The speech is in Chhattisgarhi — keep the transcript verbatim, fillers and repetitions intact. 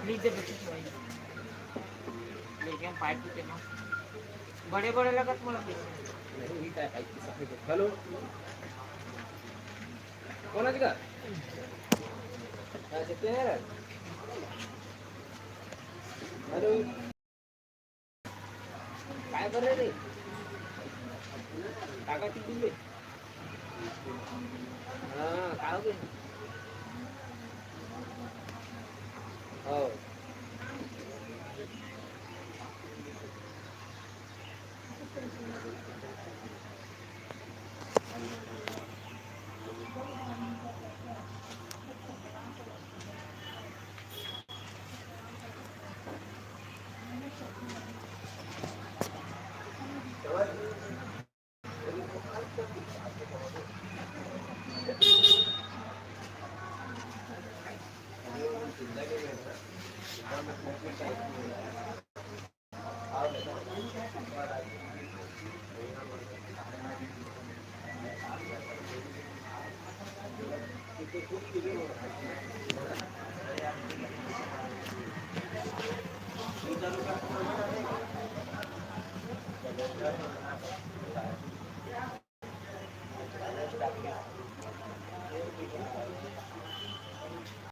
ठीक है, देखो भाई। लेकिन पाइप के ना बड़े बड़े लगत मोला। हेलो, कौन है जी का? अच्छा, क्या है? हेलो। काय कर रहे रे? काका टिफिन में? हाँ, काय हो गया? हो।